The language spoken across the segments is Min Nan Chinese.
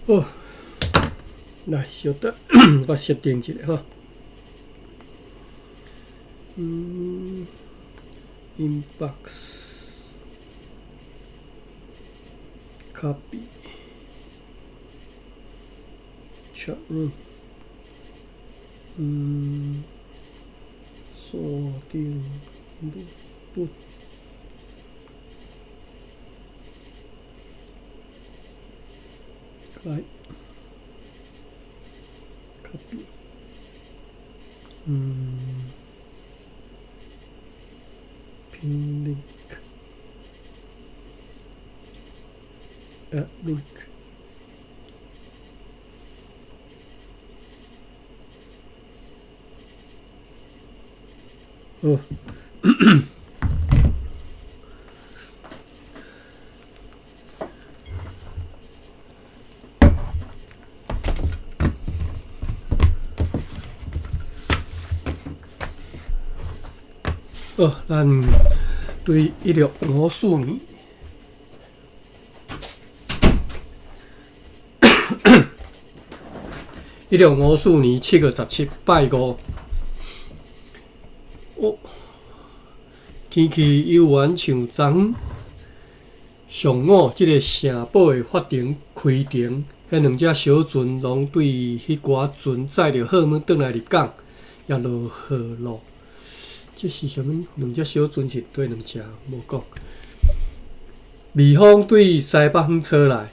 好，來小等，我設定一下吼。Inbox，copy chat room，鎖定不。來，copy，pin link，add link，好。好，咱對1654年，1654年7月17拜五，哦，天氣猶原像昨上午這个城堡的法庭開庭，彼兩隻小船攏對彼寡船載著貨物轉來入港，也落雨咯。這是啥物？兩隻小船是對兩隻，無講。微風對西北方吹來，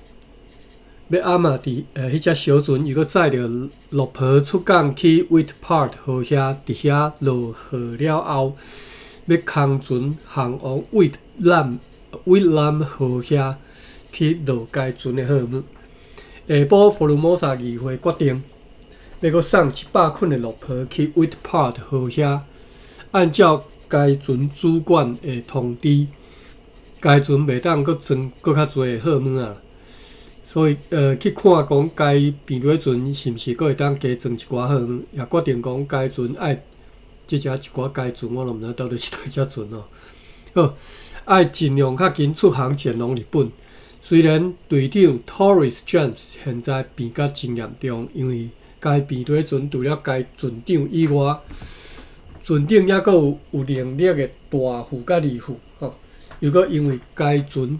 欲暗仔佇彼隻小船又閣載著落婆出港去 Whitpart 河遐，佇遐落雨了後，欲空船航往威南河遐去落該船的貨物。下晡，福爾摩沙議會決定，欲閣送100捆的落婆去 Whitpart 河遐。按照該船主管的通知，該船袂當閣裝閣較濟的貨物啊，所以去看講該平底船是毋是閣會當加裝一寡貨物，也決定講該船愛這隻一寡該船，我攏毋知到底是佗隻船哦。好，愛盡量較緊出航前往日本。雖然隊長 Torres Jones 現在病甲真嚴重，因為該平底船除了該船長以外，船長抑閣有能力的大副佮二副，吼，又閣因為該船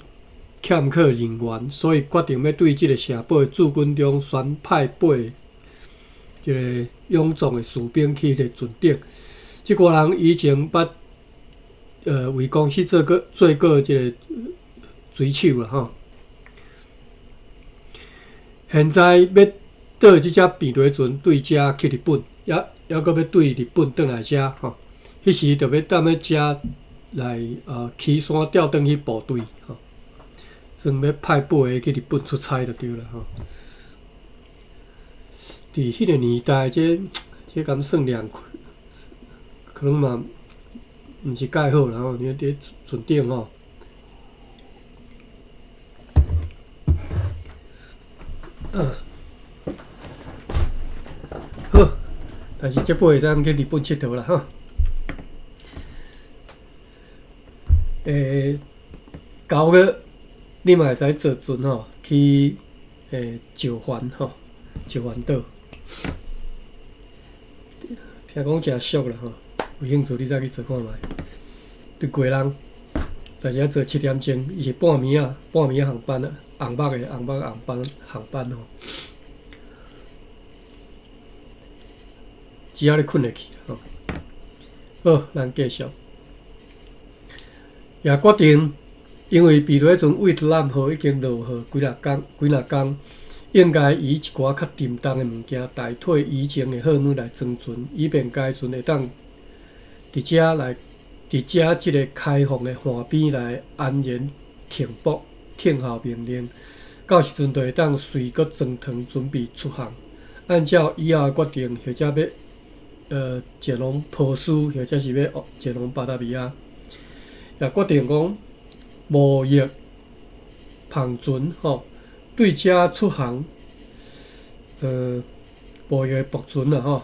欠缺人員，所以決定欲對這个城堡的駐軍中選派八个這个勇壯的士兵去彼个船頂。這寡人以前捌為公司做過這个水手啦，吼。現在欲倒這隻平底船對遮去日本，抑閣欲對日本轉來遮吼，彼時就欲踮咧遮來起山調轉去部隊吼，算欲派八个去日本出差就對啦吼。佇彼个年代，這敢算量，可能嘛毋是蓋好啦吼，因為佇船頂吼。好。但是這擺會當去日本𨑨迌啦，吼。9月你嘛會使坐船吼去石垣吼，石垣島。聽講誠俗啦吼，有興趣你再去坐看覓。佇基隆，但是愛坐7點鐘，伊是半暝仔，半暝仔航班啊，紅目的紅目航班吼。只要你睏會去吼，好，咱繼續。也決定，因為平底船威特南號已經落雨幾若工，幾若工，應該以一寡較沉重的物件代替以前的貨物來裝船，以便該船會當佇遮來，佇遮這个開放的岸邊來安然停泊，聽候命令。到時陣就會當隨閣裝糖準備出航。按照以後的決定，或者欲前往波斯，或者是欲前往巴達維亞，也決定講貿易帆船吼，對遮出航，貿易駁船啦吼，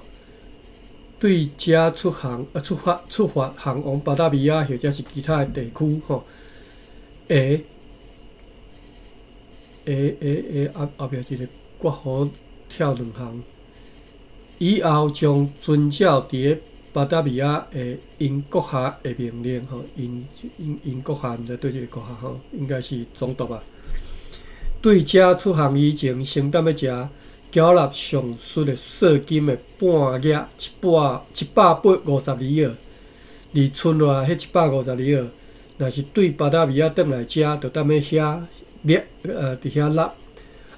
對遮出航出發航往巴達維亞或者是其他的地區吼，會後壁一个括弧跳兩行，以後將遵照佇咧巴達維亞的𪜶閣下的命令，吼，𪜶閣下毋知佗一个閣下吼，應該是總督啊。對遮出航以前，先踮咧遮繳納上述的稅金的半額150里爾，而剩落來彼150里爾，若是對巴達維亞轉來遮，就踮咧遐佇遐納。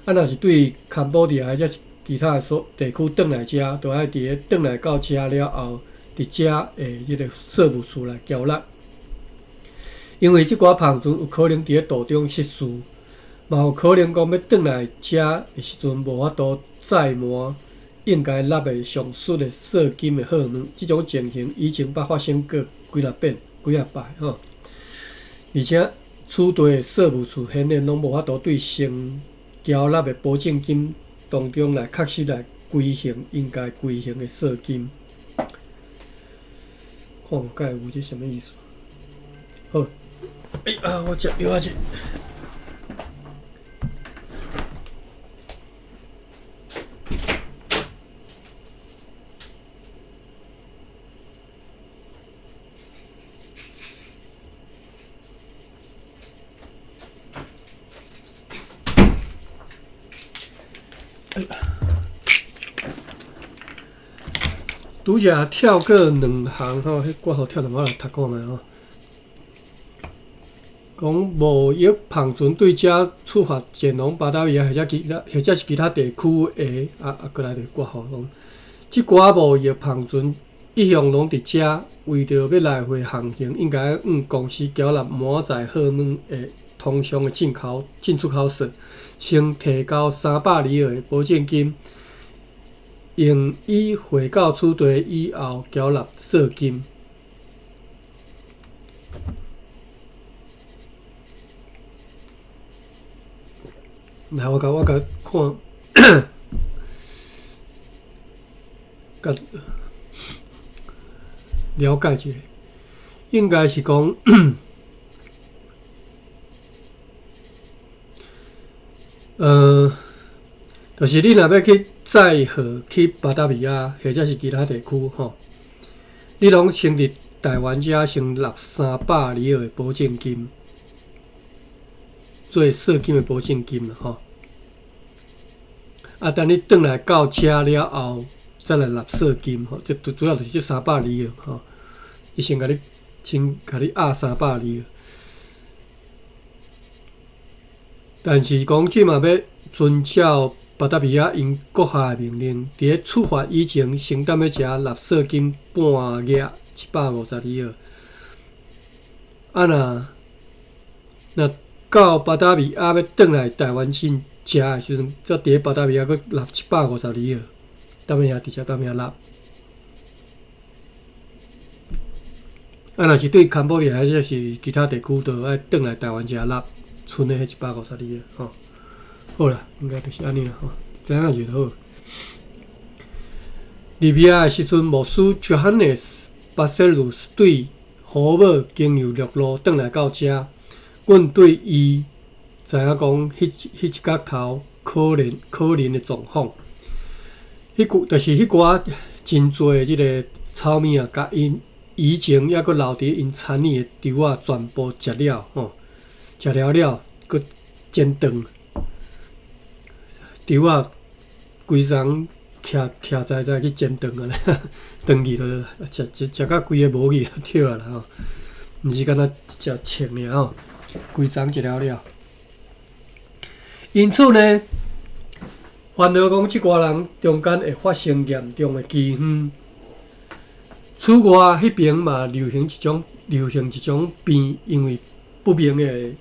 啊，若是對坎波迪亞或者是其他的所地區轉來遮，就愛佇咧轉來到遮了後，佇遮的這个稅務處來繳納。因為這寡帆船有可能佇咧途中失事，嘛有可能講欲轉來遮的時陣無法度載滿應該納的上述的稅金的貨物。這種情形以前捌發生過幾若遍、幾若擺吼。而且此地的稅務處顯然攏無法度對先繳納的保證金當中來確實來規行應該規行的稅金。看無敢會有這啥物意思？好，哎啊，我食藥仔者。拄才跳過兩行吼，彼括號跳兩行來讀看覓吼。講貿易帆船對遮出發前往巴達維亞或者其他或者是其他地區的啊，閣來一個括號講，這寡貿易帆船一向攏佇遮，為著欲來回航行，應該向公司繳納滿載貨物的通常的進口進出口稅，先提交300里爾的保證金，用以回到此地以後繳納稅金。來，我共看，共了解一下，應該是講，就是你若欲去載貨去巴達維亞或者是其他地區吼，你攏先佇台灣遮先納三百里爾的保證金，做稅金的保證金啦吼。啊，等你轉來到遮了後，再來納稅金吼，這主要就是這三百里爾吼，伊先共你先共你押三百里爾。但是講這嘛欲遵照巴達維亞𪜶閣下的命令，佇咧出發以前，先踮咧遮納稅金半額150里爾。啊，若到巴達維亞欲轉來台灣進遮的時陣，才佇咧巴達維亞閣納150里爾，踮遐直接踮遐納。啊，若是對坎波迪亞或者是其他地區，就愛轉來台灣遮納，剩的彼150里爾吼。好啦，應該就是按呢啦吼，知影就好。入遐的時陣，牧師 Johannes Baselius 對荷堡經由陸路轉來到遮，阮對伊知影講，彼一角頭可憐的狀況。彼句就是彼寡真濟的這个草物啊，共𪜶以前猶閣留佇𪜶田裡的稻仔全部食了吼，食了了，閣剪斷，稻仔規叢徛徛在在去剪斷啊，斷去就食食食甲規个無去對啊啦吼，毋是干焦食穿爾吼，規叢食了了。因此呢，煩惱講這寡人中間會發生嚴重的饑荒。此外，彼爿嘛流行一種病，因為不明的，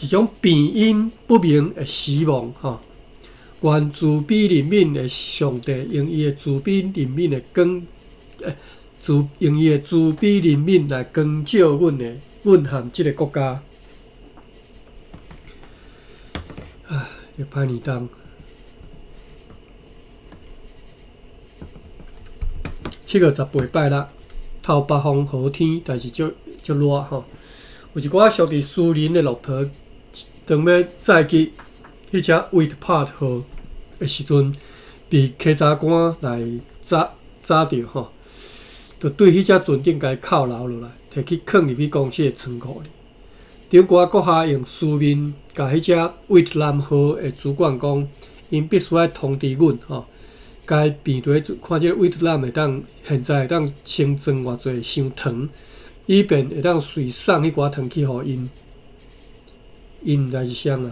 一種病因不明的死亡吼。願慈悲憐憫的上帝用伊的慈悲憐憫的光，用伊的慈悲憐憫來光照阮和這个國家。唉，這歹年冬。7月18拜六，透北風好天，但是足足熱吼。有一寡屬佇私人的路婆，當欲載去彼隻 White Part 號的時陣，佇稽查官來查查著吼，就對彼隻船頂共伊扣留落來，提去囥入去公司的倉庫裡。長官閣下用書面共彼隻 Whitlam 號的主管講，𪜶必須愛通知阮吼，該病地看這個 Whitlam 會當現在會當先裝偌濟箱糖，以便會當隨送彼寡糖去予𪜶。𪜶毋知是啥啦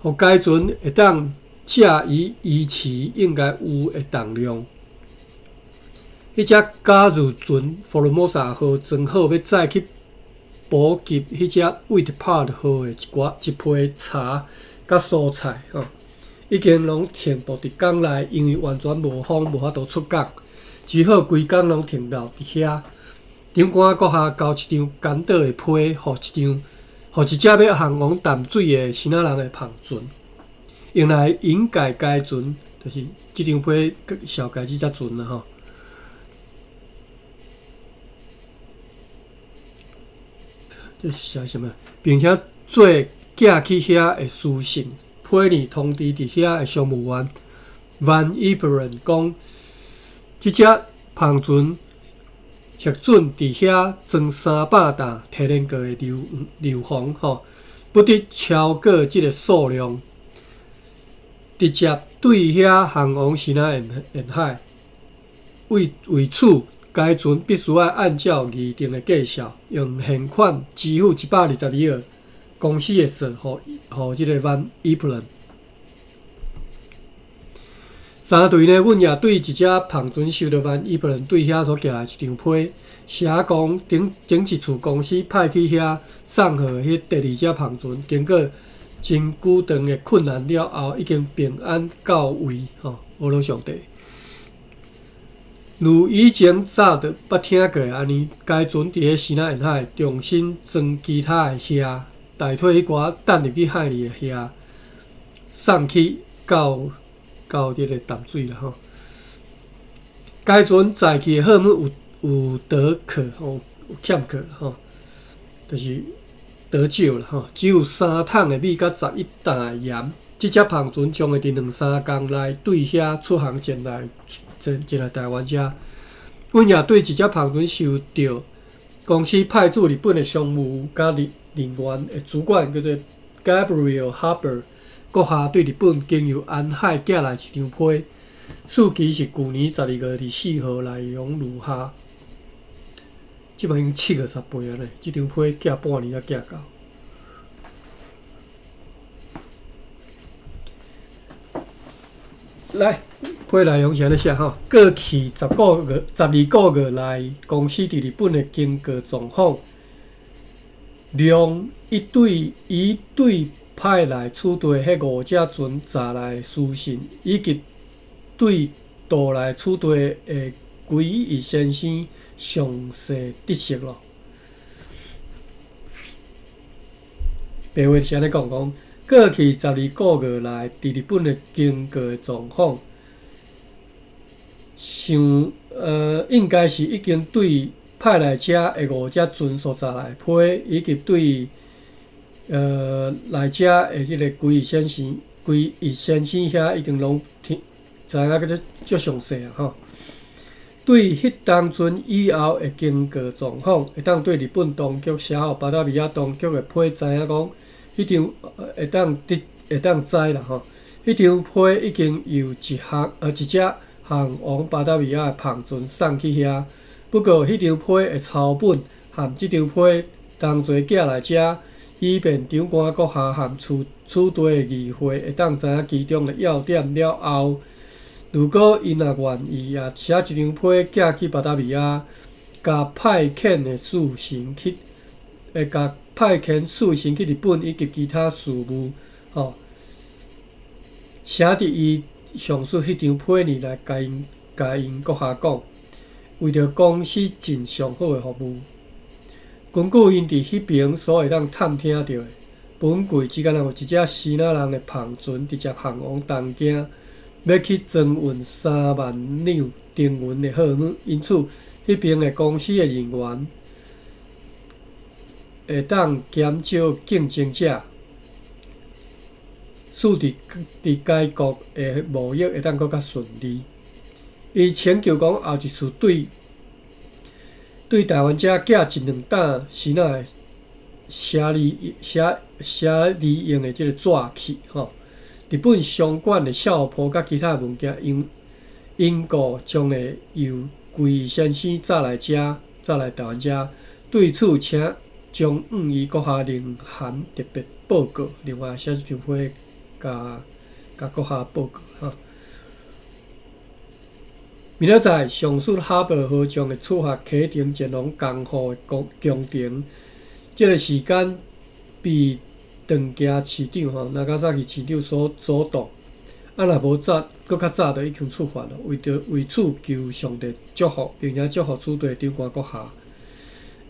吼，予該船會當載伊預期應該有的重量。彼隻加入船 Formosa 號裝好欲載去補給彼隻 White Part 號的一寡一批茶佮蔬菜吼，已經攏停泊佇港內，因為完全無風，無法度出港，只好規工攏停留佇遐。長官閣下交一張干島的批，予一張，予一隻欲航往淡水的支那人的帆船，用來引介該船，就是這張批紹介這隻船啦吼。這是寫啥物？並且做寄去遐的書信，批呢通知佇遐的商務員 Van Iperen 講，這隻帆船核准佇遐裝300擔提煉過的硫硫磺吼，不得超過這个數量，直接對遐航往支那沿沿海。為為此，該船必須愛按照擬定的計數，用現款支付122個公司的稅，予予這个 Van Iperen。三隊呢，阮也對一隻帆船受著 Van Iperen 對遐所寄來一張批，寫講頂頂一次公司派去遐送貨的彼第二隻帆船，經過真久長的困難了後，已經平安到位吼，阿羅上帝。如以前早就捌聽過按呢，該船佇咧支那沿海重新裝其他的蝦，代替彼寡擲入去海裡的蝦，送去到到這个淡水啦吼。該船載去的貨物有有得客吼，有欠客吼，就是得少啦吼，只有3桶的米佮11擔的鹽。這隻帆船將會佇兩三工內對遐出航前來前前來台灣遮。阮也對這隻帆船受著公司派駐日本的商務佮人人員的主管叫做 Gabriel Harper，閣下對日本經由安海寄來一張批，預期是舊年12月24號內容如下。這擺已經7月18啊咧，這張批寄半年才寄到。來，批內容是按呢寫吼，過去十個月、12個月內，公司佇日本的經過狀況，量伊對伊對派來此地彼五隻船載來書信，以及對渡來此地的歸一先生詳細得悉咯。白話是按呢講講。過去12個月內，佇日本的經過狀況，想應該是已經對派來遮的五隻船所載來批，以及對來遮的這个歸一先生、歸一先生遐已經攏聽知影閣足詳細啊吼。對彼當陣以後的經過狀況，會當對日本當局寫予巴達維亞當局的批知影講。彼張會當得會當知啦吼，彼張批已經由一項一隻航往巴達維亞的帆船送去遐。不過，彼張批的抄本和這張批同齊寄來遮，以便長官閣下和此此地的議會會當知影其中的要點了後，如果𪜶若願意，也寫一張批寄去巴達維亞，共派遣的事情去，會共。派遣事情去日本以及其他事務，吼，寫佇伊上述彼張批呢來共𪜶共𪜶閣下講，為著公司盡上好的服務。根據𪜶佇彼爿所會當探聽著的，本季只敢若有一隻支那人的帆船直接航往東京，欲去裝運3萬兩丁銀的貨物，因此彼爿的公司的人員。會當減少競爭者，使佇該國的貿易會當閣較順利。伊請求講後一次對台灣遮寄一兩擔時仔的寫字用的這个紙去吼。日本商館的孝袍佮其他物件，英國將會由桂先生載來遮，載來台灣遮。對此，請將向伊閣下另函特別報告。另外寫一張批，共閣下報告吼。明仔載，上述哈伯號將會出發啟程前往江戶的工程。這个時間被長崎市長吼，長崎市長所阻擋。啊，若無早，閣較早就已經出發了。為此求上帝祝福，並且祝福此地長官閣下。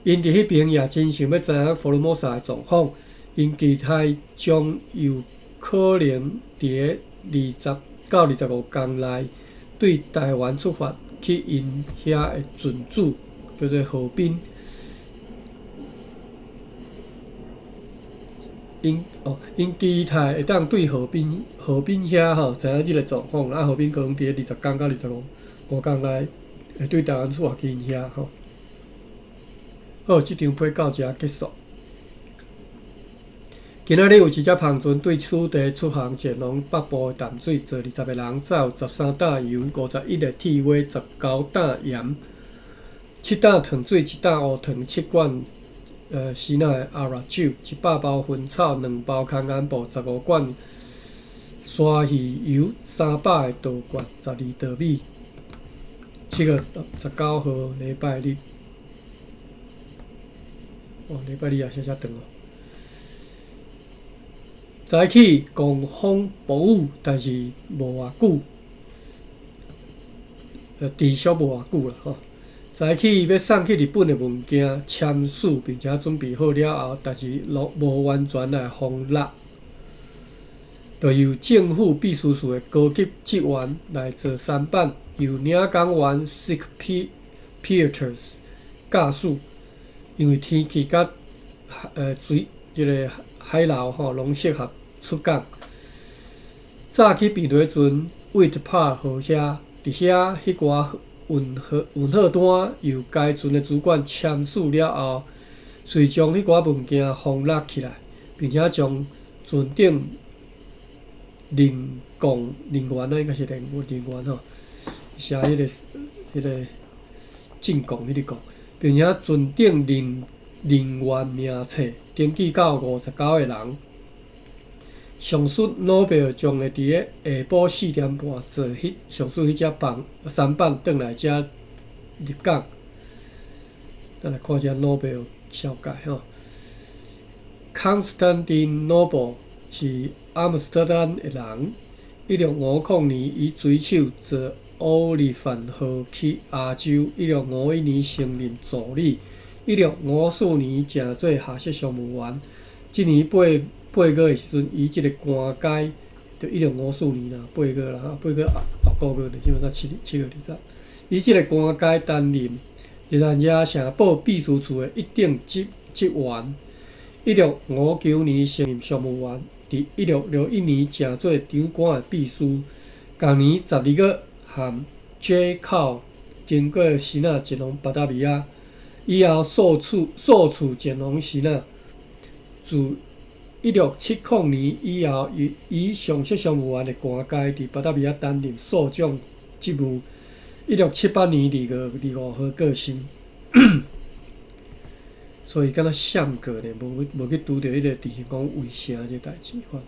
𪜶佇彼爿也真想欲知影福爾摩沙的狀況，𪜶期待將有可能佇20到25天內對台灣出發去𪜶遐的船主叫做何斌。𪜶期待會當對何斌遐吼知影這个狀況，啊，何斌可能佇20工到25天內會對台灣出發去𪜶遐吼。好，這張批到遮結束。今仔日有一隻帆船對此地出航前往北部的淡水，載20個人，載有13擔油、51個鐵鍋、19擔鹽、7擔糖水、1擔烏糖、7罐時仔的阿拉酒、100包薰草、2包空眼布、15罐鯊魚油、300個稻罐、12袋米。7月19號，禮拜日。哦，禮拜日也寫遮長哦。早起狂風暴雨，但是無偌久，持續無偌久啦吼。早起欲送去日本的物件簽署並且準備好了後，但是攏無完全來封落，就由政府秘書處的高級職員來做舢板，由領港員 Sick Peters 駕駛。因為天氣佮水這个海流吼攏適合出港。早起平台船位一拍號遐，佇遐彼寡運貨單由該船的主管簽署了後，遂將彼寡物件封落起來，並且將船頂人員啊，應該是人員吼，寫彼个進貢彼个貢，並且船頂人員名冊登記到59個人。上述諾貝爾將會佇咧下晡4點半坐彼上述彼隻舢板轉來遮入港。咱來看這諾貝爾紹介吼。Constantine Noble 是阿姆斯特丹的人。1650年，伊水手坐奧利范號去亞洲。1651年升任助理。1654年成做下設商務員。這年八月的時陣，以這个官階，就1654年啦，八月啦，8月6個月，就基本上7月20。以這个官階擔任日蘭遮城堡秘書處的一等職員。1659年升任商務員，佇1661年成做長官的秘書。同年12月，和 J 口經過時仔前往巴達維亞，以後數次前往時仔。自1670年以後，以上設商務員的官階佇巴達維亞擔任少將職務。1678年2月25號過身。所以敢若閃過呢，無去拄著彼个鄭成功圍城這代誌款。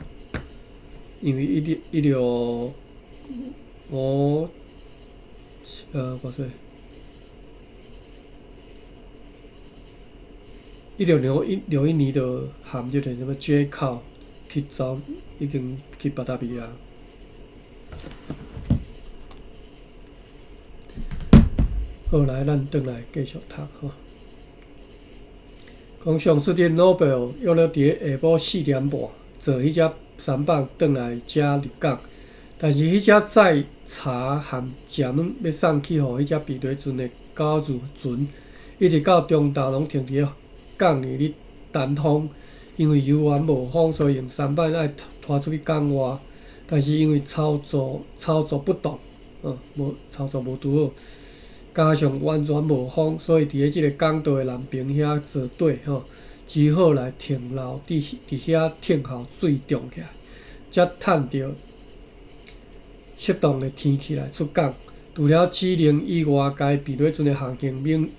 因為一六一六五偌濟？1661年就含這个啥物 J 口去走，已經去巴達維亞。好，來，咱轉來繼續讀吼。講上次佇諾貝爾約了佇下晡4點半坐彼隻舢板轉來遮入港，但是彼隻載茶和食物欲送去予彼隻避雷船的九字船，一直到中晝攏停佇咧港裡咧等風。因為油源無風，所以用舢板愛拖出去港外。但是因為操作不當，無操作無拄好，加上完全無風，所以佇咧這个港道的南爿遐坐底吼，只好來停留佇遐等候水漲起來，才趁著適當的天氣來出港。除了指令以外，該避雷船的航行命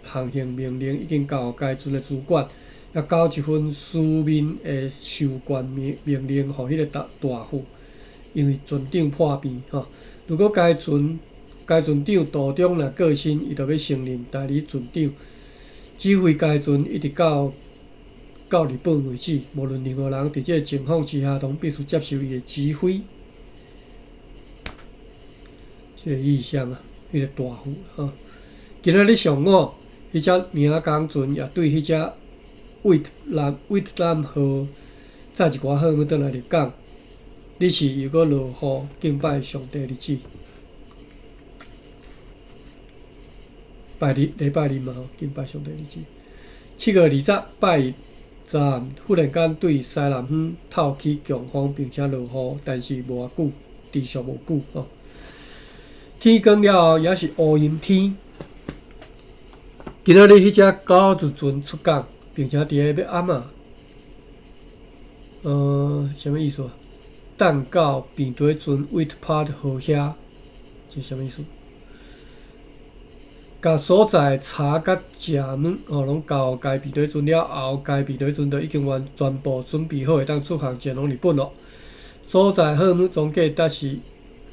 令已經交予該船的主管，也交一份書面的授權命令予彼个大副，因為船長破病吼。如果該船長途中若過身，伊就欲承認代理船長，指揮該船一直到日本為止。無論任何人佇這个情況之下，攏必須接受伊的指揮。這个意思啊，彼个大副吼。今仔日上午，彼隻明港船也對彼隻越南號載一寡貨物轉來入港。日時又閣落雨，敬拜上帝日子。拜日禮拜日嘛吼，敬拜上帝日子。7月20拜日早暗，忽然間對西南方透起強風，並且落雨，但是無偌久，持續無久吼。天光了後，也是烏陰天。今仔日彼隻高子船出港，並且佇咧欲暗啊，啥物意思啊？等到平底船 White 號遐，這啥物意思？共所在茶佮食物吼，攏交予該避雷船了後，該避雷船就已經完全部準備好，會當出航前往日本囉。所在貨物總計才是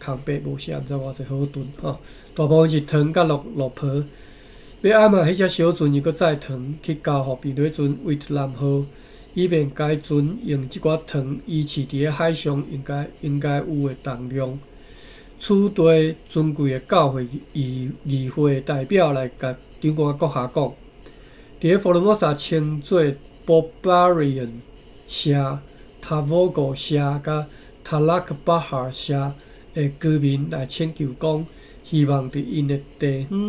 空白無寫，毋知偌濟好噸吼。大部分是糖佮綠皮。欲暗啊，彼隻小船又閣載糖去交予避雷船越南號，以便該船用這寡糖維持佇咧海上應該有的重量。此地尊貴的教會議會代表來共長官閣下講，佇咧福爾摩沙稱做波巴瑞恩城、塔沃古城佮塔拉克巴哈城的居民來請求講，希望佇𪜶的地方、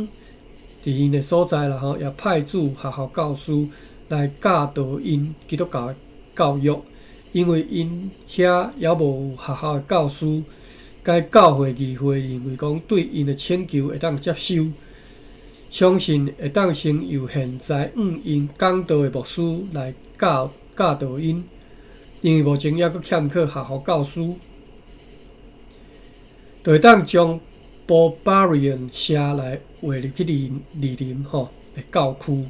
佇𪜶的所在啦吼，也派駐學校教師來教導𪜶基督教的教育，因為𪜶遐猶無有學校的教師。該教會議會認為講，對𪜶的請求會當接受，相信會當先由現在向𪜶講道的牧師來教導𪜶，因為目前猶閣欠缺學校教師，就會當將波巴瑞恩城來劃入去二林吼的教區，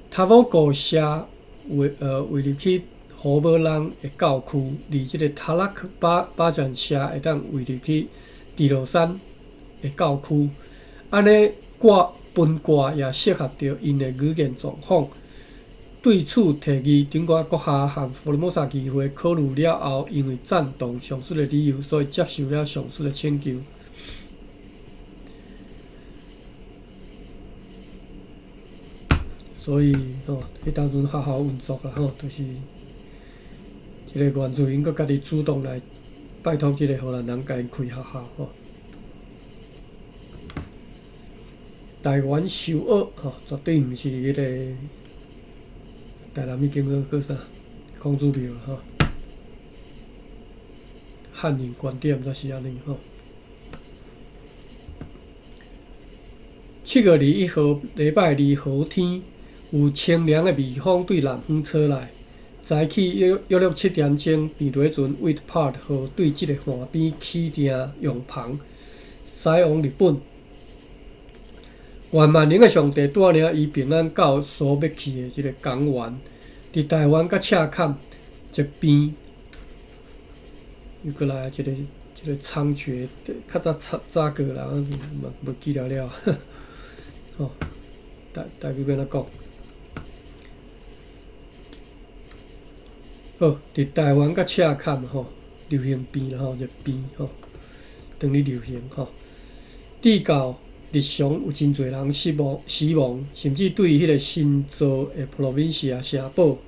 塔沃古城劃入去胡寶朗的教區，而這个塔拉克巴占城會當劃入去佇羅山的教區，按呢掛分掛也適合著𪜶的語言狀況。對此提議，長官閣下和福爾摩沙議會考慮了後，因為贊同上述的理由，所以接受了上述的請求。所以吼，彼當陣學校運作啦吼，就是這个原住民閣家己主動來拜託這个荷蘭人共𪜶開學校吼。台灣受厄吼，絕對毋是彼个台南彼間叫啥孔子廟吼。漢人觀點才是按呢吼。7月21號禮拜二好天，有清涼的微風對南方吹來。早起約略7點鐘，平底船 White Part 號對這个岸邊起碇用帆，駛往日本。願萬能的上帝帶領伊平安到所欲去的這个港灣，佇台灣佮赤崁這邊，又閣來一个猖獗，較早早早過啦，嘛袂記得了。吼，台語欲按怎講？好，佇台灣佮赤崁吼，流行病啦吼，熱病吼，當咧流行吼，至到日常有真濟人死亡，甚至對彼个新造的 Provincia 城堡，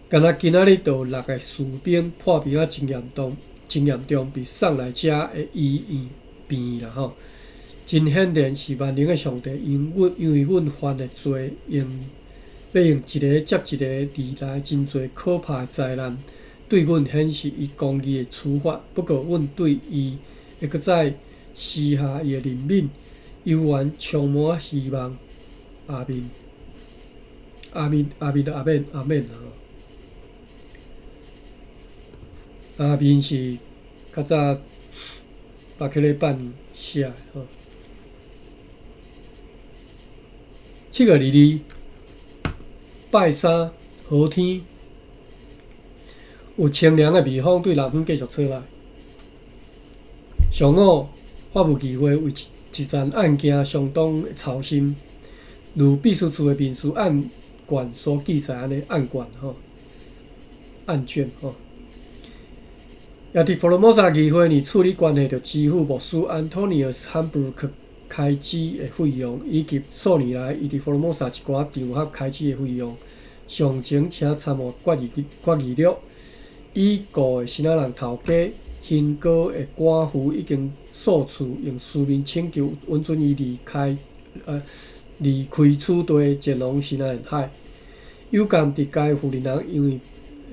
敢若今仔日就有六个士兵破病啊真嚴重，真嚴重，被送來遮的醫院病啦吼。真顯然是萬能的上帝，因為阮犯的罪，用欲用一个接一个而來真濟可怕的災難，對阮顯示伊公義的處罰。不過，阮對伊會閣再施下伊的憐憫，猶原充滿希望。阿們，阿們，阿們，阿們，阿們吼。阿們是較早巴克禮版寫的吼。7月22，拜三，好天，有清涼的微風對南方繼續吹來。上午，法務議會為一一件案件相當操心，如秘書處的民事案卷所記載按呢案卷吼，案卷吼。也佇福羅摩沙議會呢處理關係著支付牧師安東尼奧斯漢布魯克開支的費用，以及數年來伊佇福羅摩沙一寡場合開支的費用。詳情請參閱決議決議錄。已故的新仔人頭家興哥的官婦已經數次用書面請求允准伊離開此地前往新仔沿海。有鑑佇該婦人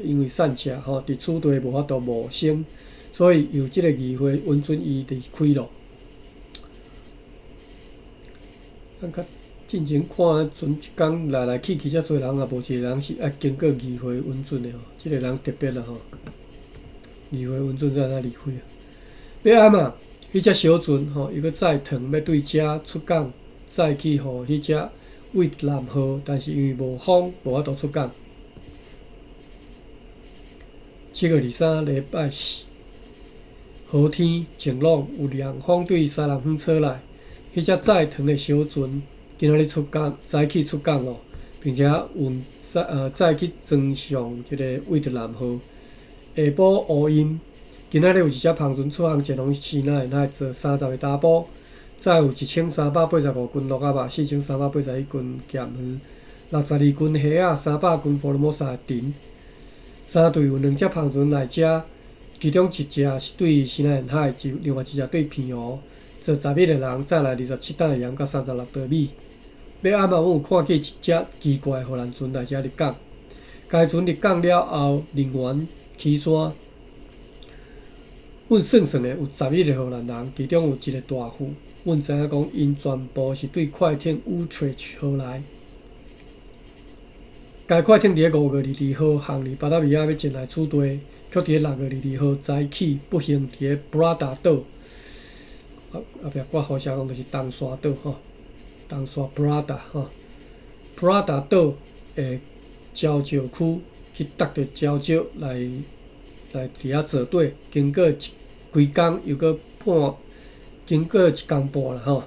因為散赤吼，佇此地無法度謀生，所以由這个議會允准伊離開咯。咱較進前看，船一工來來去去遮濟人，也無一个人是愛經過議會允准的吼。這个人特別啦吼，議會允准才會離開啊。欲按啊，彼隻小船吼，伊閣載糖欲對遮出港，載去予彼隻越南號，但是因為無風，無法度出港。7月23，禮拜四，好天晴朗，有涼風對西南方吹來。彼隻載糖的小船今仔日出港，早起出港咯，並且運載去裝上這个越南號。下晡烏陰，今仔日有一隻帆船出航前往西南沿海，坐30个查埔，載有1385斤鹿仔肉，4381斤鹹魚，62斤蝦仔，300斤福羅摩沙的陳。三隊有兩隻帆船來遮，其中一隻是對西南沿海，另外一隻對澎湖。坐11个人，載來27擔的鹽佮36袋米。欲暗啊，阮有看見一隻奇怪的荷蘭船來遮入港。該船入港了後，人員起山。阮算算的有11个荷蘭人，其中有一个大副。阮知影講，𪜶全部是對快艇烏特號來。該快艇佇咧5月22號航離巴達維亞欲前來此地，卻佇咧6月22號早起，不幸佇咧布拉達島。後壁掛號寫講就是東沙島吼，東沙布拉達吼，布拉達島的礁石區去搭著礁石來來佇遐坐底，經過一幾工又閣半，經過一工半啦吼，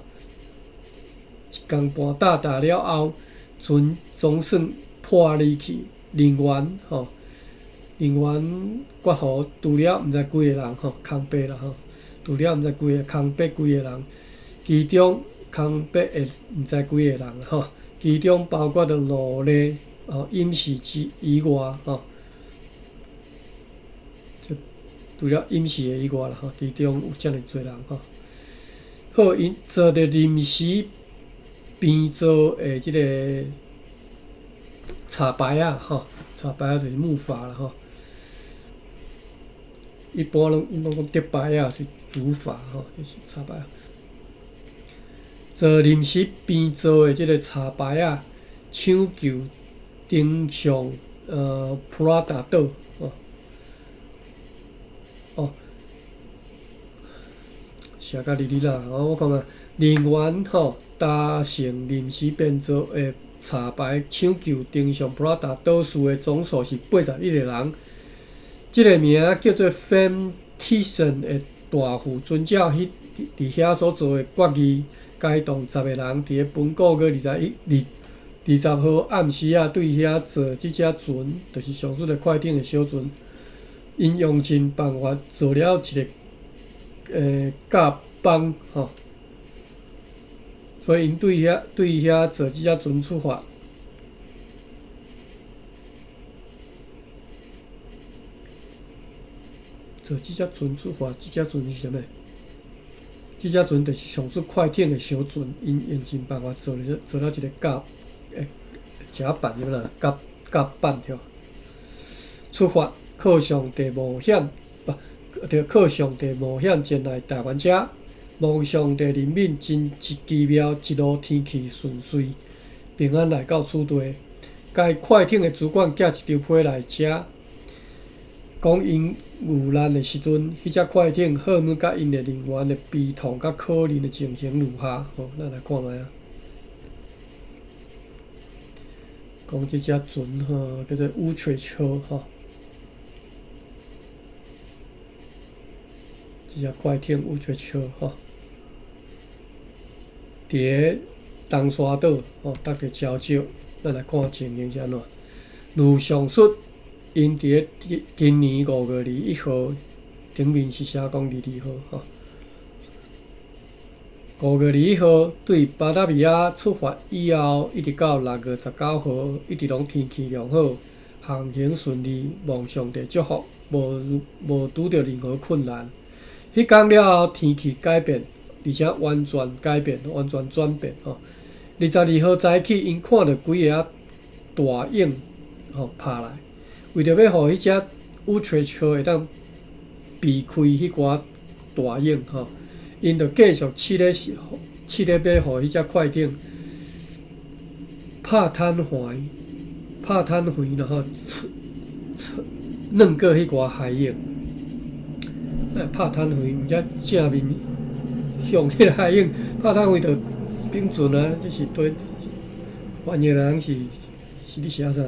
一工半到達了後，船總算破離去，人員吼，人員割予除了毋知幾個人吼，空白啦吼。除了毋知幾个空白幾个人，其中空白的毋知幾個人吼，其中包括著奴隸吼、飲食之以外吼，就除了飲食的以外啦吼，其中有遮爾濟人吼。好，𪜶坐著臨時編造的這个插排仔吼，插排仔就是木筏啦吼。一般攏講竹排仔是竹筏吼，就是插排仔。坐臨時編造的這个插排仔，搶救登上普拉達島哦。哦，寫甲哩哩啦，我看覓，人員吼搭乘臨時編造的插排搶救登上普拉達島嶼的總數是81個人。這个名叫做 Fam Tison 的大副，遵照彼佇遐所做的決議，該動10个人佇咧本個月21、20號暗時仔對遐坐這隻船，就是上述的快艇的小船，𪜶用盡辦法做了一个甲幫吼，所以𪜶對遐坐這隻船出發。坐這隻船出發，這隻船是啥物？這隻船就是上述快艇的小船，𪜶用盡辦法做了一个甲，一甲板對啦，甲甲板對。出發，靠上帝冒險，不對，靠上帝冒險前來台灣遮，蒙上帝憐憫，真奇妙，一路天氣順遂，平安來到此地。該快艇的主管寄一張批來遮，講𪜶遇難的時陣，彼隻快艇號碼佮𪜶的人員的悲痛佮可憐的情形如下。好，咱來看覓啊。講這隻船吼，叫做烏翠號吼。這隻快艇烏翠號吼，佇个東沙島吼，搭著礁石，咱來看情形是按怎。如上述，𪜶佇个今年5月21號，頂面是寫講22號吼。5月21號對巴達維亞出發以後，一直到6月19號，一直攏天氣良好，航行順利，蒙上帝祝福，無無拄著任何困難。彼工了後，天氣改變，而且完全改變，完全轉變吼。22號早起，𪜶看著幾个仔大湧吼拍來，為著欲予彼隻烏吹號會當避開彼寡大湧吼，𪜶就繼續試咧試咧欲予彼隻快艇拍攤橫，拍攤橫，然後轉過彼寡海湧。拍攤橫，毋才正面向彼个海湧拍攤橫就頂船啊！這是對翻譯人是是咧寫啥？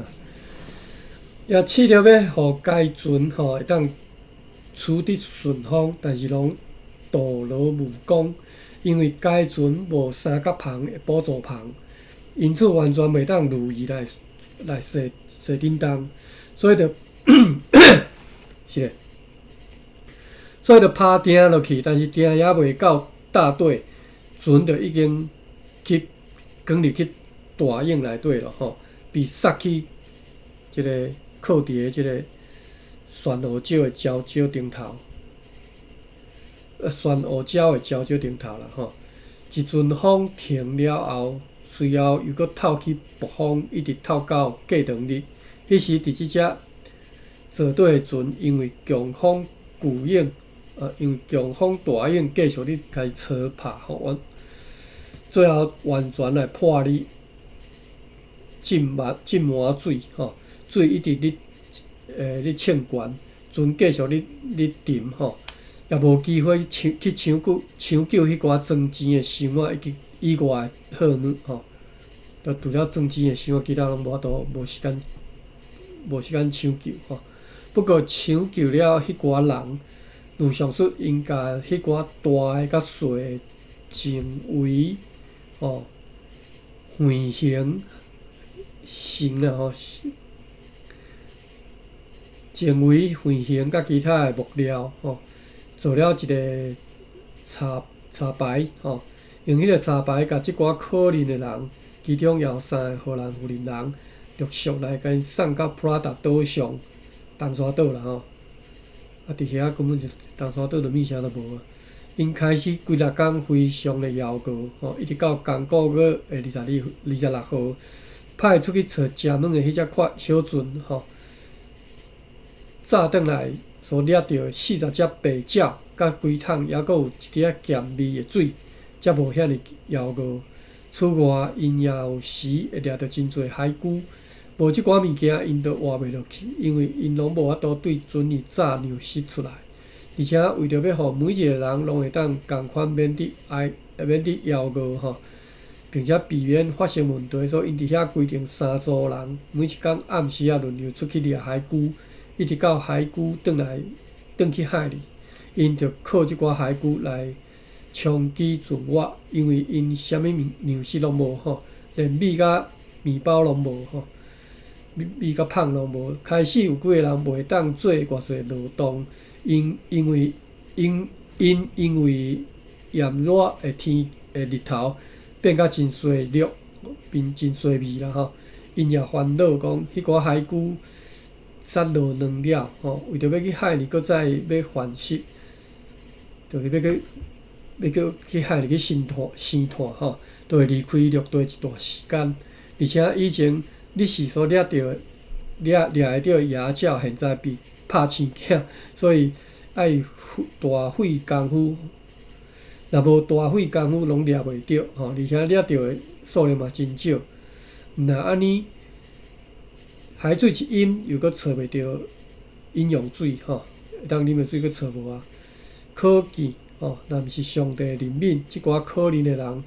也試著欲予該船吼會當處得順風，但是攏徒勞無功，因為該船無三角帆的輔助帆，因此完全袂當如意來來踅踅振動，所以就是咧，所以就拍碇落去，但是碇猶未到大底，船就已經去捲入去大湧內底咯吼，被殺去這個靠佇个這個珊瑚礁的礁石頂頭，珊瑚礁的礁石頂頭啦吼。一陣風停了後，隨後又閣透起暴風，一直透到過兩日。彼時，佇這隻座底的船，因為強風巨湧，因為強風大湧繼續咧共伊操拍吼，完最後完全來破裂，浸滿浸滿水吼，水一直咧咧衝懸，船繼續咧咧沉吼，也無機會搶去搶救搶救彼寡裝錢的箱仔以及以外的貨物吼，就除了裝錢的箱仔，其他攏無法度無時間無時間搶救吼。不過搶救了彼寡人，如上述，𪜶共彼寡大的佮細的纖維吼，圓形繩啊吼，纖維、圓形佮其他的木料吼，做了一個柴柴牌吼，用彼個柴牌共這寡可憐的人，其中也有三个荷蘭婦人人，陸續來共𪜶送到普拉達島上，東沙島啦吼。啊，佇遐根本就東沙島就物啥都無啊。𪜶開始幾若工非常的枵餓吼，一直到剛果月的22、26號，派出去揣食物的彼隻快小船吼，早轉來所掠著40隻白鳥佮幾桶，猶閣有一滴仔鹹味的水，才無遐爾枵餓。此外，𪜶也有時會掠著真濟海龜。無這寡物件，𪜶就活袂落去，因為𪜶攏無法度對船裡炸糧食出來。而且為著欲予每一個人攏會當仝款免得挨免得枵餓吼，並且避免發生問題，所以𪜶佇遐規定三組人，每一工暗時仔輪流出去掠海龜，一直到海龜轉來轉去海裡，𪜶就靠這寡海龜來充飢存活，因為𪜶啥物糧食攏無吼，連米佮麵包攏無吼。米佮麭攏無。開始有幾個人袂當做偌濟勞動，因因為因𪜶因為炎熱的天的日頭變甲真衰弱，變真衰微啦吼。𪜶也煩惱講，彼寡海龜殺落卵了吼，為著欲去海裡閣再欲繁殖，就是欲去欲去去海裡去生湠生湠吼，就會離開陸地一段時間，而且以前。你是所掠著的，掠掠會著的椰鸟，現在被拍生囝，所以愛大費功夫。若無大費功夫，攏掠袂著吼，而且掠著的數量嘛真少。若按呢，海水一淹，又閣揣袂著飲用水吼，會當啉的水閣揣無啊。可見吼，若毋是上帝憐憫，這寡可憐的人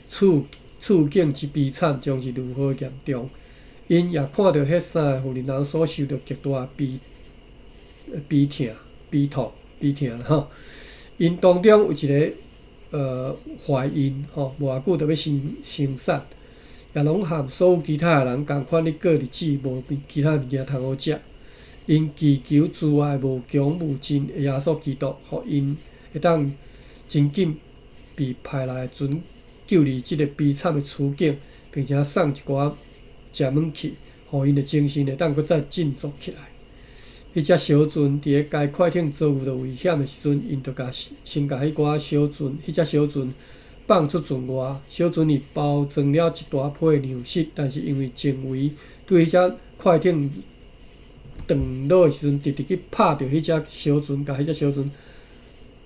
處處境之悲慘，將是如何嚴重。𪜶也看著彼三个婦人人所受著極大的悲悲痛、悲痛、悲痛吼。𪜶當中有一个懷孕吼，無偌久就欲生生產，也攏和所有其他的人仝款咧過日子，無其他物件通好食。𪜶祈求慈愛無窮無盡的耶穌基督，予𪜶會當真緊被派來的船救離這个悲慘的處境，並且送一寡食物去，予𪜶的精神會當閣再振作起來。彼隻小船佇咧該快艇遭遇著危險的時陣，𪜶就共先共彼寡小船，彼隻小船放出船外。小船裡包裝了一大批的糧食，但是因為前桅對彼隻快艇斷落的時陣，直直去拍著彼隻小船，共彼隻小船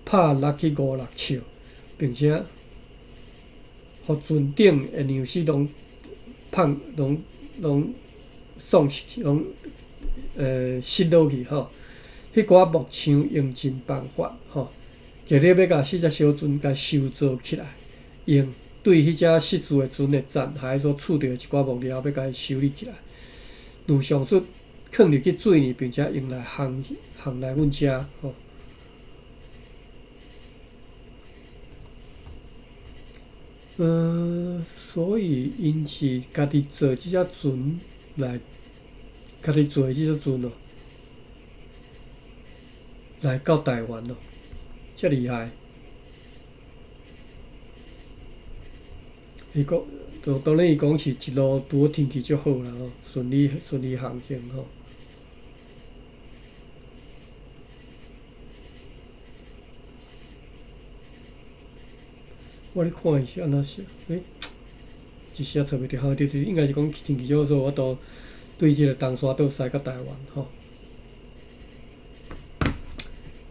拍落去五六尺，並且予船頂的糧食攏放攏攏喪失去，攏失落去吼。彼寡木匠用盡辦法吼，極力欲共四隻小船共修造起來，用對彼隻失事的船的殘骸所厝著的一寡木料，欲共伊修理起來。如上述，囥入去水裡，並且用來航航來阮遮吼。所以𪜶是家己做這隻船來，家己做這隻船哦，來到台灣哦，遮厲害！伊講，當然伊講是一路拄好天氣足好啦吼，順利順利航行吼。我咧看伊是按怎寫，欸，一時仔揣袂著，吼，就是應該是講天氣足好，所以有法度對這个東沙島駛到台灣吼。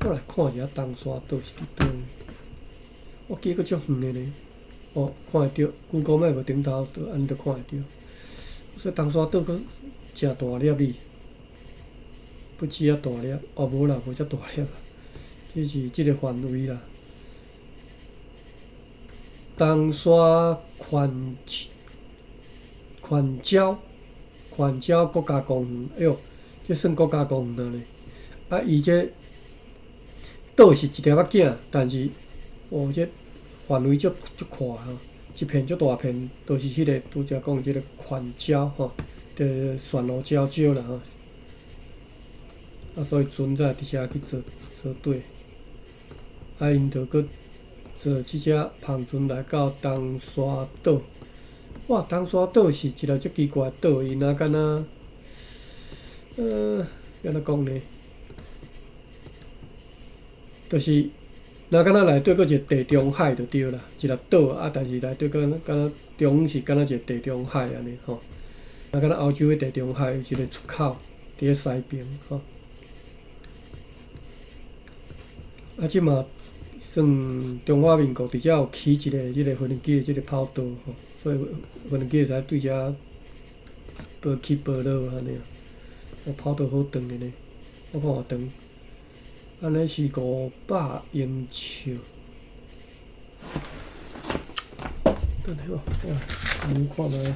我來看一下東沙島是佇佗位，我記閣足遠的呢。哦，看會著，Google Map 頂頭就按呢就看會著。所以東沙島閣誠大粒哩，不止遐大粒，哦無啦，無遮大粒啦，這是這个範圍啦。東沙環環礁環礁國家公園，哎喲，這算國家公園呢。啊，伊這島是一粒仔囝，但是哦，這範圍足足闊吼，一片足大片，都是彼个拄才講這个環礁吼，這漩渦礁礁啦吼。啊，所以船才會佇遮去做做底，啊，𪜶就閣坐這隻帆船來到東沙島。哇，東沙島是一个足奇怪的島，伊若敢若，按怎講呢？就是若敢若內底閣一個地中海就對啦，一粒島啊，但是內底敢若敢若中央是敢若一個地中海按呢吼。若敢若歐洲的地中海有一個出口佇咧西邊吼。啊，這嘛算中華民國佇遮有起一个這个無人機的這个跑道吼，所以無人機會使對遮飛起飛落按呢。我跑道好長的呢，我看偌長，按呢是500英尺。等下哦，我看覓。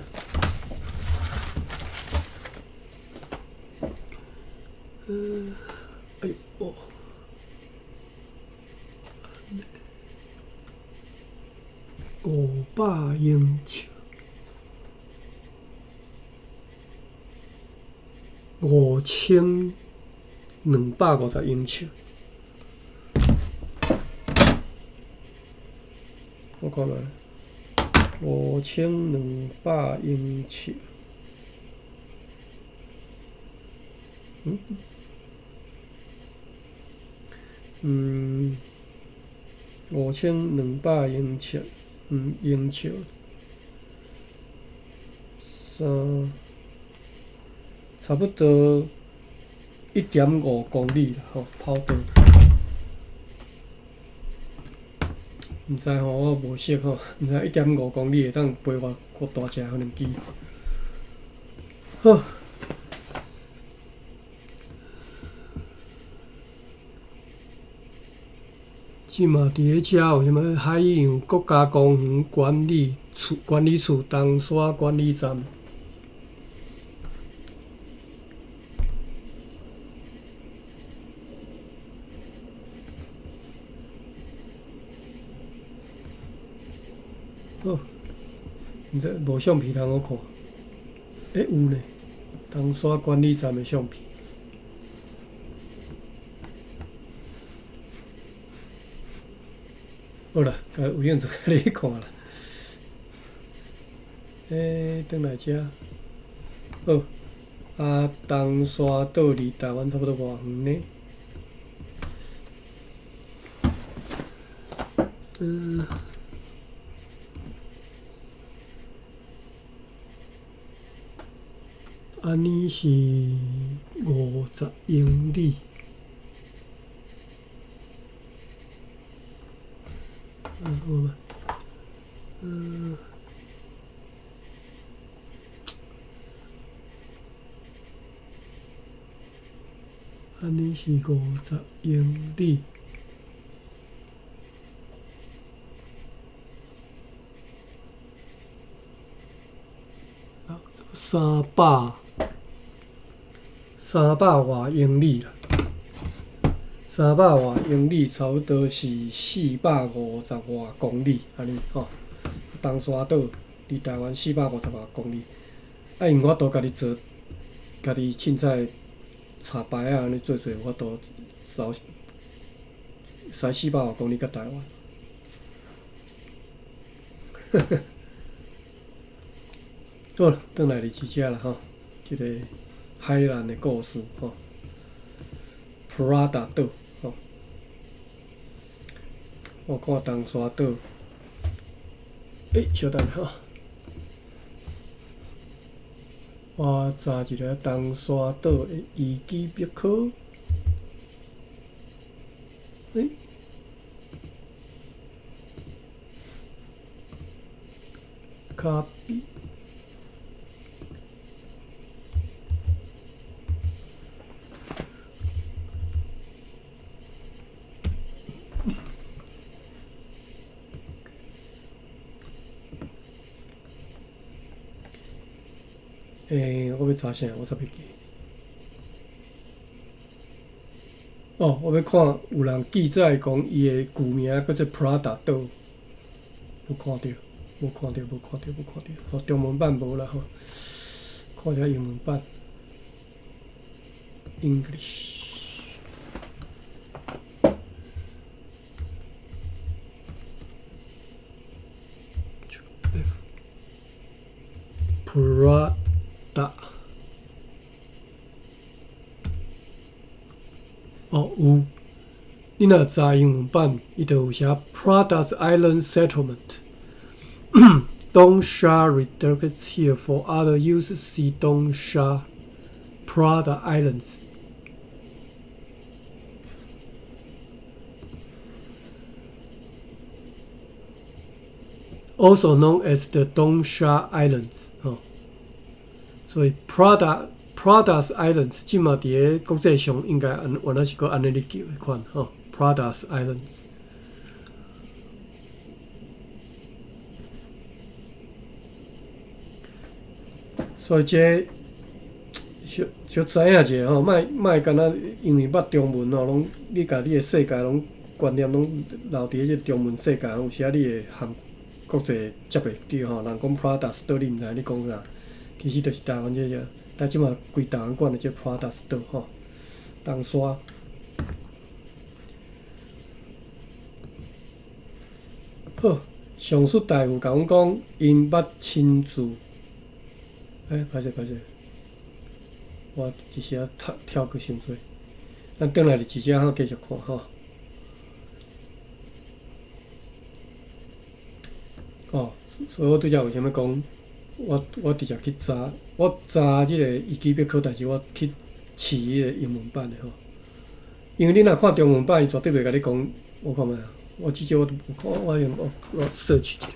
哎哦。500英尺，5250英尺。我看覓，5200英尺。嗯？嗯，5200英尺。英尺，三，差不多1.5公里啦，吼，跑道。毋知吼，我無熟吼，毋知1.5公里會當飛偌偌大隻無人機。好。這嘛佇咧遮有啥物海洋國家公園管理處東沙管理站。好，毋知無相片通好看。欸，有呢，東沙管理站的相片。好啦，有興趣共你去看啦。欸，轉來遮，好，啊，東沙島離台灣差不多偌遠呢？嗯。按呢是50英里。嗯，好吧。嗯。按呢是50英里。300外英里啦，300外英里差不多是450外公里，按呢吼。東沙島離台灣450外公里，啊，因為我都家己做，家己凊彩插牌仔按呢做做，有法度走駛400外公里到台灣。好，轉來佇這啦吼，這個海難的故事吼，Prada 島吼，我看東沙島，欸，稍等吼，我查一下東沙島的維基百科，欸。卡比。欸，我欲查啥？我煞袂記。哦，我欲看有人記載講伊的舊名叫做 Prada 島，無看著，無看著，無看著，無看著。吼，中文版無啦吼，看一下英文版。English。Prada。哦，有。你若查英文版，伊就有寫 Pratas Island Settlement。Dongsha redirects here for other use. See Dongsha Prada Islands。Also known as the Dongsha Islands。吼，所以 Pratas Islands 這馬佇咧國際上應該按原來是閣按呢咧叫的款吼，Pratas Islands。所以這小小知影者吼，莫莫干焦因為捌中文吼，攏你共你的世界攏觀念攏留佇咧這中文世界，有時仔你會和國際接袂著吼。人講 Pratas 島，你毋知你講啥，其實就是台灣這個，但這馬規台灣管的這 Pratas 島吼，東沙。好，上述大夫共阮講，𪜶捌親自。欸，歹勢歹勢，我一時仔跳跳過傷濟，咱轉來佇這遮繼續看吼。哦，所以我拄才為啥物講？我直接去查，我查這個維基百科，但是我去試彼個英文版的吼。因為你若看中文版，伊絕對袂共你講。我看覓啊，我至少我我我用我我 search 一下。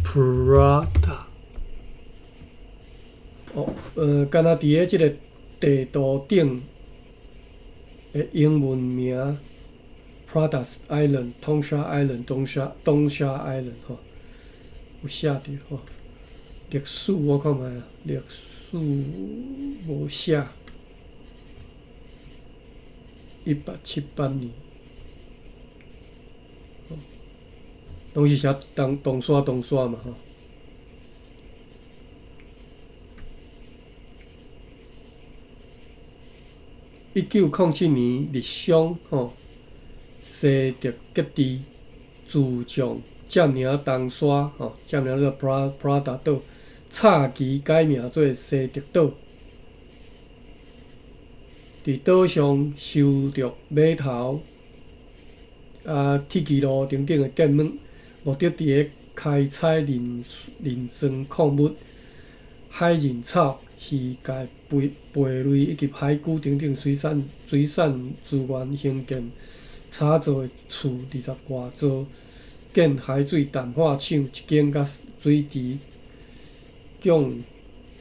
Prata。哦，敢若佇咧這個地圖頂的英文名 Pratas Island、東沙 Island、東沙 Island 吼，有寫著吼。歷史我看覓啊，歷史無寫。1878年，攏是寫東沙嘛吼。1907年，日商吼西德吉治自将佔領東沙吼，佔領這個普拉達島，插旗改名做西德島。佇島上修築碼頭、鐵支路等等的建物，目的佇咧開採磷酸礦物、海人草、魚介、貝類以及海龜等等水產資源，興建炒造的厝20外座，建海水淡化廠一間，佮水池、供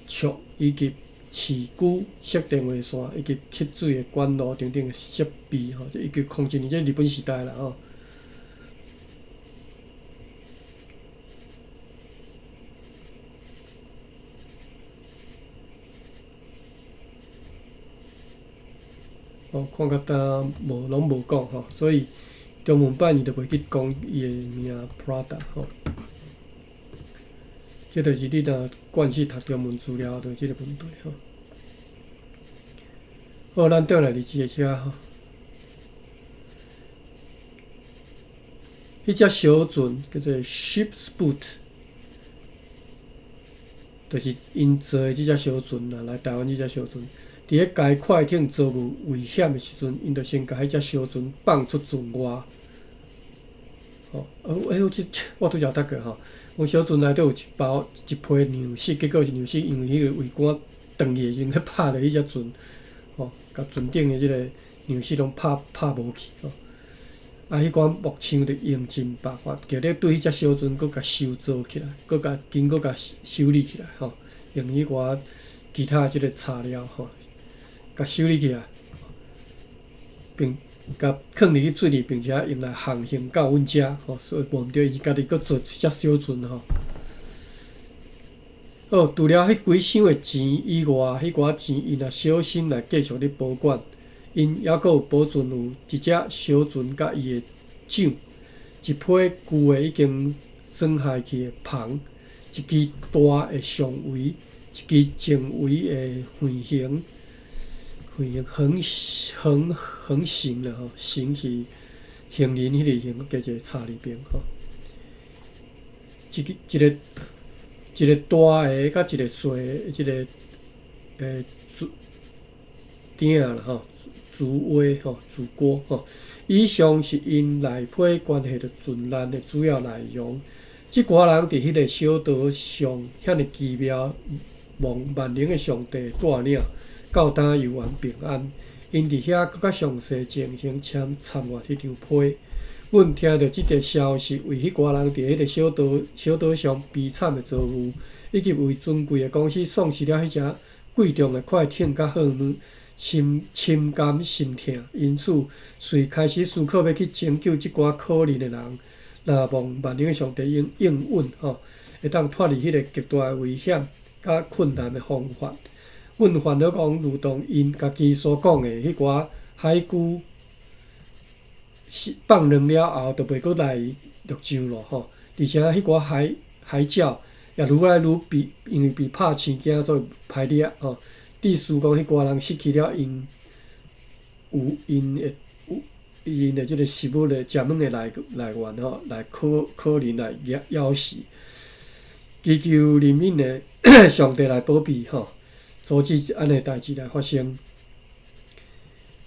畜以及飼龜、設電話線以及吸水的管路等等的設備吼，這1907年，這日本時代啦吼。哦，看較今無攏無講吼，所以中文版伊就袂去講伊的名 Prata 吼。這就是你若慣勢讀中文資料，就這個問題吼。好，咱轉來佇這个遮吼。彼隻小船叫做 Ship's Boat，就是𪜶坐的這隻小船啦，來台灣這隻小船。佇咧該快艇遭遇危險的時陣，𪜶就先共彼隻小船放出船外。吼，欸，我拄才讀過吼，講小船內底有一包一批糧食，結果是糧食因為彼個桅杆斷去的時陣，去拍著彼隻船，吼，共船頂的這個糧食攏拍無去吼。啊，彼款木匠就用盡辦法，極力對彼隻小船閣共修造起來，閣共經閣共修理起來吼，用彼寡其他的這個材料吼，共修理起來，並共囥入去水裡，並且用來航行到阮遮吼，所以無毋對，伊家己閣做一隻小船吼。好，除了彼幾箱的錢以外，彼寡錢𪜶若小心來繼續咧保管，𪜶猶閣有保存有一隻小船佮伊的槳，一批舊的已經損害去的帆，一支大的上桅，一支前桅的橫行。橫行橫行啦吼，行是行人彼個行，加一個叉字邊吼。一個大的佮一個細的，這個竹鼎啦吼，竹鍋吼，竹鍋吼。以上是𪜶內批關係著船難的主要內容。這寡人佇彼個小島上遐爾奇妙，蒙萬能的上帝帶領。到今猶原平安，𪜶佇遐閣較詳細情形請參閱彼張批。阮聽著這個消息，為彼寡人佇彼個小島上悲慘的遭遇，以及為尊貴的公司喪失了彼隻貴重的快艇佮貨物，深感心痛。因此，遂開始思考欲去拯救這寡可憐的人。若望萬能的上帝應允吼，會當脫離彼個極大的危險佮困難的方法。阮煩惱講，如同𪜶家己所講的，彼寡海龜放卵了後，就袂閣來陸上咯吼。而且彼寡海鳥也愈來愈被，因為被拍生驚，所以歹掠吼。意思講，彼寡人失去了𪜶的這個食物的食物的來源吼，來可能來枵死。祈求憐憫的上帝來保庇吼。阻止按呢代誌來發生。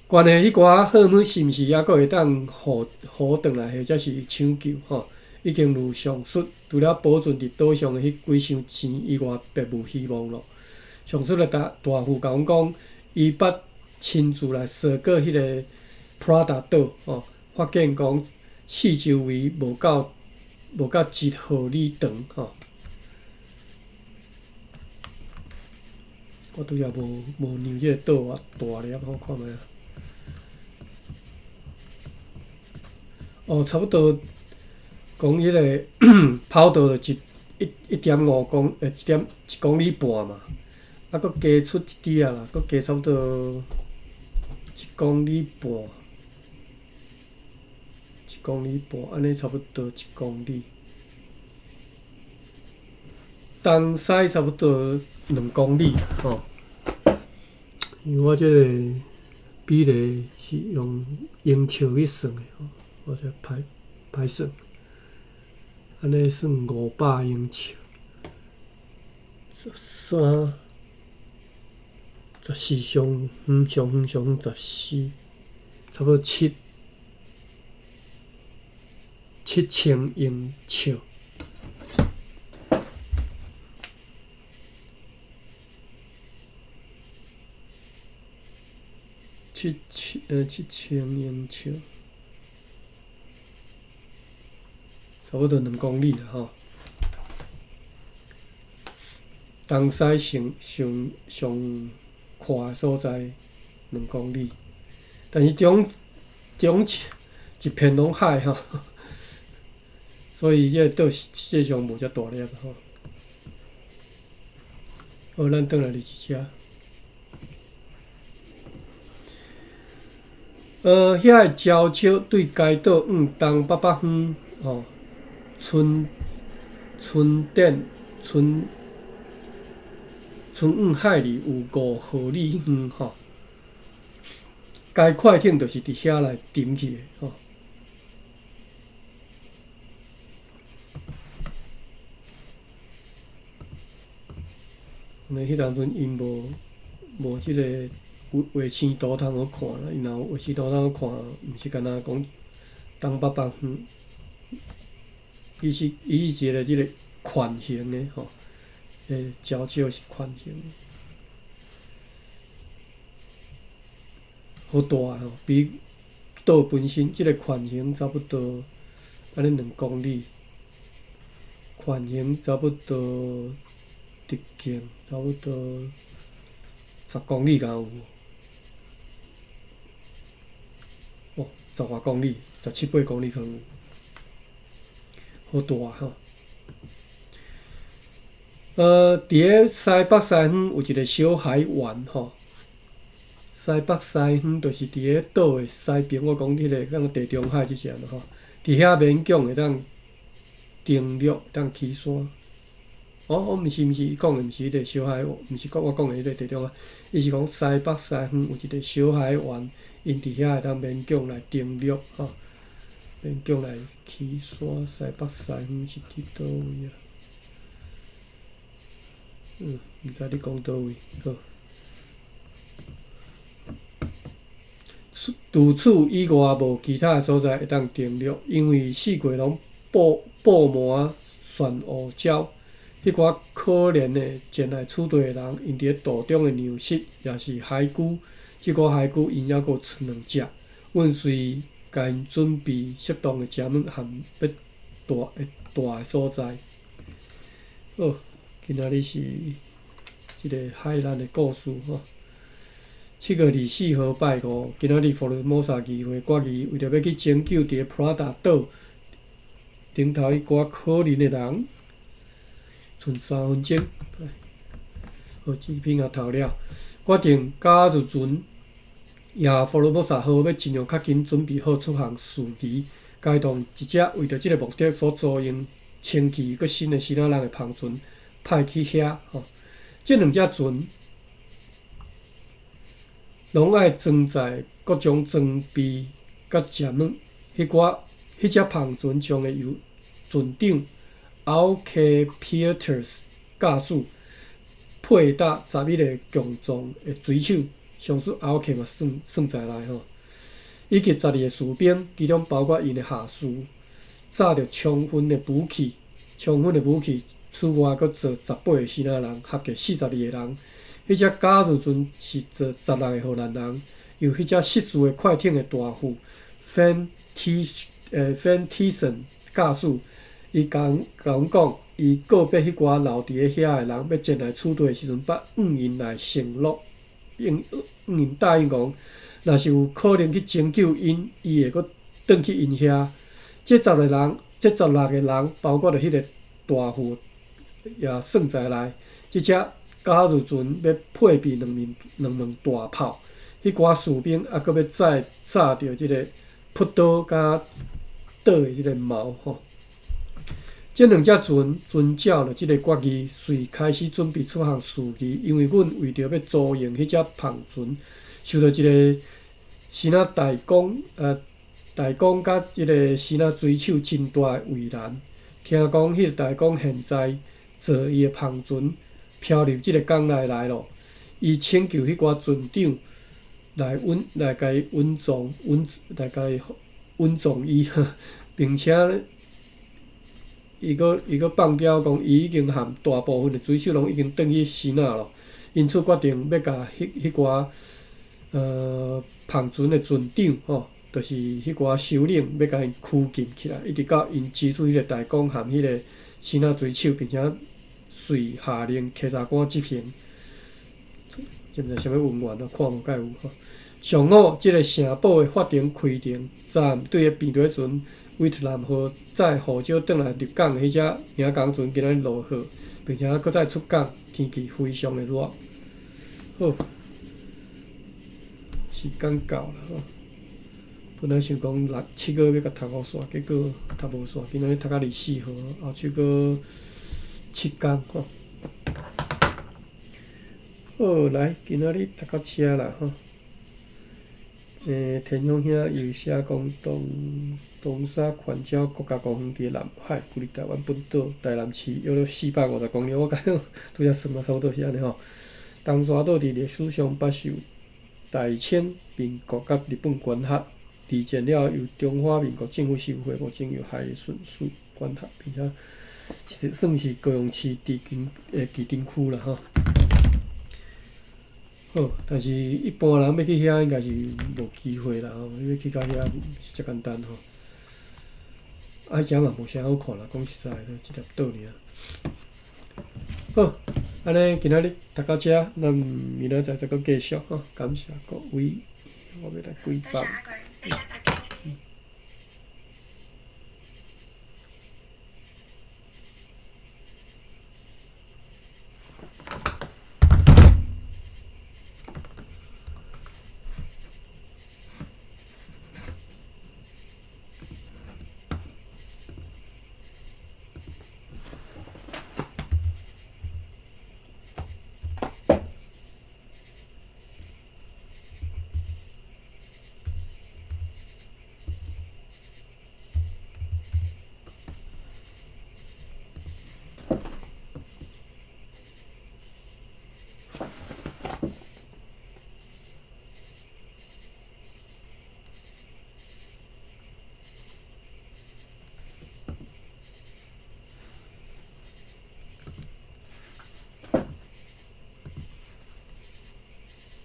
關於彼寡貨物是毋是猶閣會當予轉來，或者是搶救吼？已經如上述，除了保存佇島上的彼幾箱錢以外，別無希望咯。上述的大大夫共阮講，伊捌親自來踅過彼个 Prada 島，吼，發現講四周圍無夠一毫里長，吼。我拄才無量這个島偌大粒，我看覓啊。哦，差不多講彼个跑道就一點五公，1.1公里半嘛，啊，閣加出一點仔啦，閣加差不多一公里半，一公里半，按呢差不多一公里。東西差不多2公里，吼。因為我這个比例是用英尺去算的，吼，我這歹歹算，按呢算500英尺，13、14上遠上遠上遠14，差不多7000英尺。7000英尺，差不多2公里啦吼。東西上上上闊的所在2公里，但是中中一片攏海吼，所以這個島實際上無遮大粒吼。好，咱轉來佇這。遐个礁石對該島往東北北方吼，村村頂村村往海裡有5毫里遠吼。該快艇就是佇遐來沉去的吼。因為彼當陣𪜶無這个衛星圖通好看啦，𪜶若有衛星圖通好看，毋是干焦講東北北方，伊是一个這个環形的吼，礁石是環形的，好大吼，比島本身這个環形差不多按呢2公里，環形差不多直徑差不多10公里敢有。哦，十外公里，十七八公里可能有，好大吼。佇个西北西方有一个小海灣吼，西北西方就是佇个島的西邊，我講彼个敢地中海這隻嘛吼，佇遐勉強會當登陸，會當起山。哦，哦，毋是毋是，伊講的毋是彼個小海，毋是講我講的彼個地中海，伊是講西北西方有一個小海灣，𪜶佇遐會當勉強來登陸吼，勉強來起山。西北西方是佇佗位啊？毋知你講佗位好。除此以外，無其他所在會當登陸，因為四界攏布滿漩渦礁。彼寡可憐的前來此地的人，𪜶佇咧途中的尿失，也是海龜。這寡海龜𪜶猶閣有剩兩隻，阮隨共𪜶準備適當的食物和欲蹛的所在。好，今仔日是這个海難的故事吼。7月24號拜五，今仔日福爾摩沙議會決議，為著欲去拯救佇咧 Prada 島頂頭彼寡可憐的人，賰3分鐘。好，這篇也讀了，決定加入船，也福爾摩沙號欲盡量較緊準備好出航事宜，該同一隻為著這个目的所租用清氣閣新的希臘人的帆船派去遐吼。這兩隻船攏愛裝載各種裝備佮食物。彼隻帆船將會由船長奧克皮特斯駕駛，配搭11个強壯的水手，相信奧克嘛算在內吼，以及12个士兵，其中包括𪜶的下士。載著充分的武器，充分的武器。此外，閣坐18個支那人，合計42個人。彼隻假日船是坐16個荷蘭人，由彼隻失事的快艇的大副 Van Thijssen 駕駛。伊共阮講，伊告別彼寡留佇咧遐的人，欲前來此地的時陣，捌向𪜶來承諾，應向𪜶答應講，若是有可能去拯救𪜶，伊會閣轉去𪜶遐。這十個人，這16個人，包括著彼個大副，也算在內。這隻假日船欲配備兩門大炮，彼寡士兵猶閣欲載著這个朴刀佮刀的這个矛吼。這兩隻船遵照著這个決議，遂開始準備出航事宜。因為阮為著欲租用彼隻帆船，受著一个支那大公佮這个支那水手真大的為難。聽講彼个大公現在坐伊的帆船飄入這个港內來囉，伊請求彼寡船長來共伊穩葬伊，並且伊閣放刁講，伊已經和大部分的水手攏已經轉去支那囉，因此決定欲共彼寡帆船的船長吼，就是彼寡首領，欲共𪜶拘禁起來，一直到𪜶指出彼个大公和彼个支那水手，並且遂下令稽查官執行。這毋知啥物文員啊，看無蓋有吼。上午，這个城堡的法庭開庭，昨暗對咧病地船威特南號載胡椒轉來入港的彼隻迎港船，今仔日落雨，並且閣再出港，天氣非常的熱。好，時間到啦吼。本來想講六七號欲共讀予煞，結果讀無煞，今仔日讀到24號，後手閣7工吼。好，來，今仔日讀到遮啦吼。田雄兄又寫講東沙環礁國家公園佇南海，距離台灣本島台南市約450公里，我感覺拄才算嘛差不多是按呢吼。東沙島佇歷史上捌受大清、民國佮日本管轄，二戰了後由中華民國政府收回，目前由海巡署管轄，並且是算是高雄市的旗津區啦吼。好，但是一般人欲去遐應該是無機會啦吼，欲去到遐毋是遮簡單吼。啊，遮嘛無啥好看啦，講實在的，一粒島爾。好，按呢今仔日讀到遮，咱明仔載再閣繼續吼，感謝各位，我欲來歸房。多謝阿貴，多謝大家。